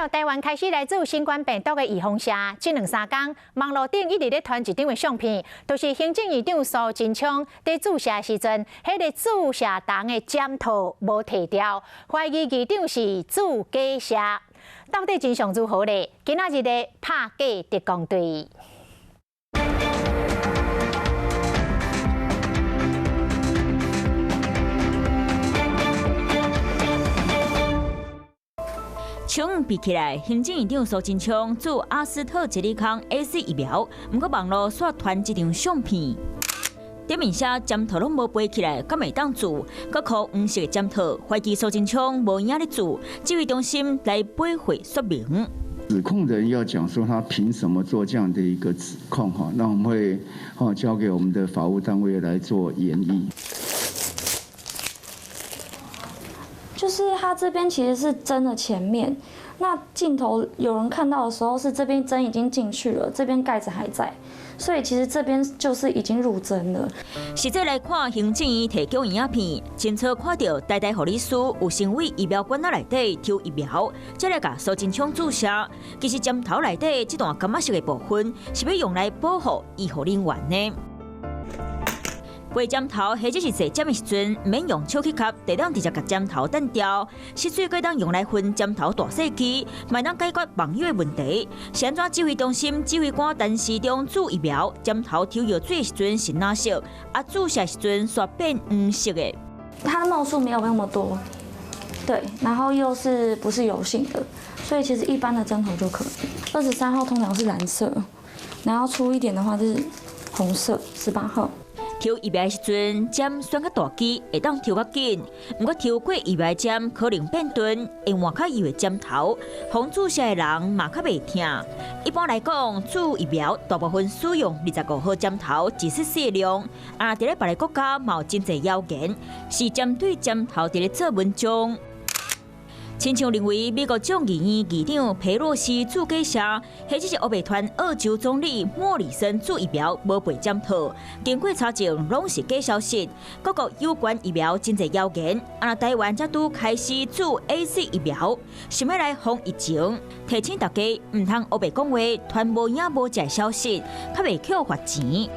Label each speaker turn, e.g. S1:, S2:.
S1: 了，台灣開始來注新冠病毒的預防射，這兩三工網路頂一直咧傳一張的相片，就是行政院長蘇貞昌佇注射時陣，彼個注射筒的針套無提掉，懷疑議長是注假射，到底真相如何咧？今仔日的拍假特工隊。
S2: 槍比起來，行政院長蘇貞昌注阿斯特捷利康 AZ 疫苗，毋過網路煞傳這張相片，頂面寫針頭攏無背起來，敢會當注？閣箍黃色的針套，懷疑蘇貞昌無影咧注，指揮中心來背會說明。
S3: 指控人要講說他憑什麼做這樣的一個指控？哈，那我們會交給我們的法務單位來做研議。
S4: 就是他這邊其實是針的前面，那鏡頭有人看到的時候是這邊針已經進去了，這邊蓋子還在，所以其實這邊就是已經入針了。
S2: 實際來看，行政院提供影片，清楚看到台大護理師有先佇疫苗罐仔內底抽疫苗，再來共蘇貞昌注射。其實針頭內底這段柑仔色的部分是欲用來保護醫護人員的。背針頭或者是坐針的時陣，毋免用手去吸，會當直接共針頭彈掉。濕水閣當用來分針頭大細支，嘛會當解決網友的問題。是按怎指揮中心指揮官陳時中注疫苗，針頭抽藥水的時陣是藍色，啊注射時陣煞變黃色的。
S4: 它毫數沒有那麼多，對，然後又是不是油性的，所以其實一般的針頭就可以。23號通常是藍色，然後粗一點的話是紅色，18號。
S2: 抽疫苗的時陣，針選較大支，會當抽較緊。毋過抽過疫苗的針可能變鈍，會換較幼的針頭，予注射的人嘛較袂疼。一般來講，注疫苗大部分使用25號針頭，1 cc 的量。啊，佇咧別个國家嘛有真濟謠言，是針對針頭佇咧做文章。親像認為美國眾議院議長佩洛西注假射，或者是烏白傳澳洲總理莫里森注疫苗無背針套，經過查證攏是假消息。各國有關疫苗真濟謠言，啊，台灣才拄開始注 AZ 疫苗，想欲來防疫情，提醒大家毋通烏白講話，傳無影無跡消息，較袂予罰錢。